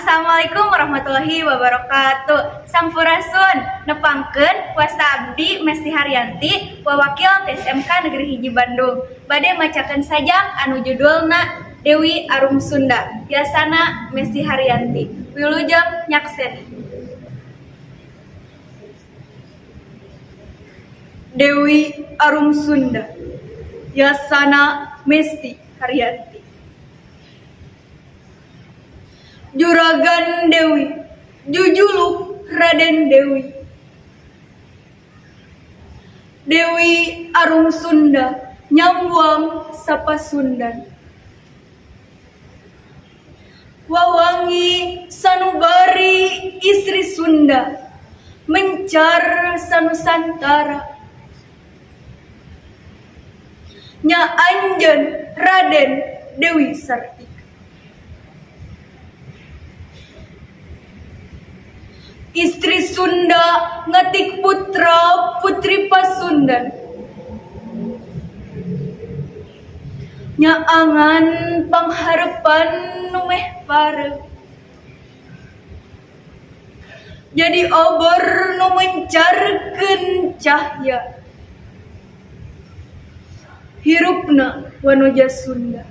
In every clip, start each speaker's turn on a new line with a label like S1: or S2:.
S1: Assalamualaikum warahmatullahi wabarakatuh. Sampurasun, nepangkeun wasta abdi Mesti Haryanti, wawakil SMK Negeri 1 Bandung. Bade macakeun sajak anu judulna Dewi Arum Sunda. Biasana Mesti Haryanti. Wilujeng nyakseni. Dewi Arum Sunda. Yasana Mesti Haryanti. Juragan Dewi, jujuluk Raden Dewi. Dewi Arum Sunda, nyambuang sapasundan. Wawangi sanubari istri Sunda, mencar sanusantara. Nya anjeun Raden Dewi Sartika. Istri Sunda ngatik putra putri Pasundan. Nyaangan pangharepan nu meh pareup. Jadi obor nu mencarkeun cahya. Hirupna wanoja Sunda.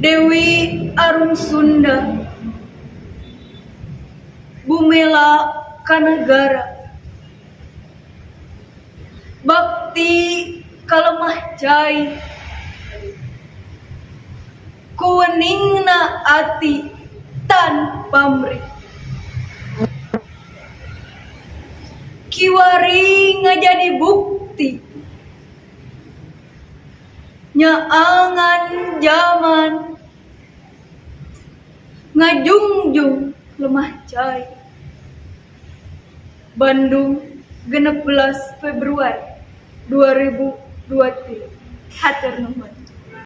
S1: Dewi Arum Sunda. Bumela kanagara. Bakti kalemah cai. Kuweningna ati tan pamrih. Kiwari ngajadi bukti. Nyaangan jaman. Ngajungjung lemah cai. Bandung, 16 Februari 2023. Hatur nuhun.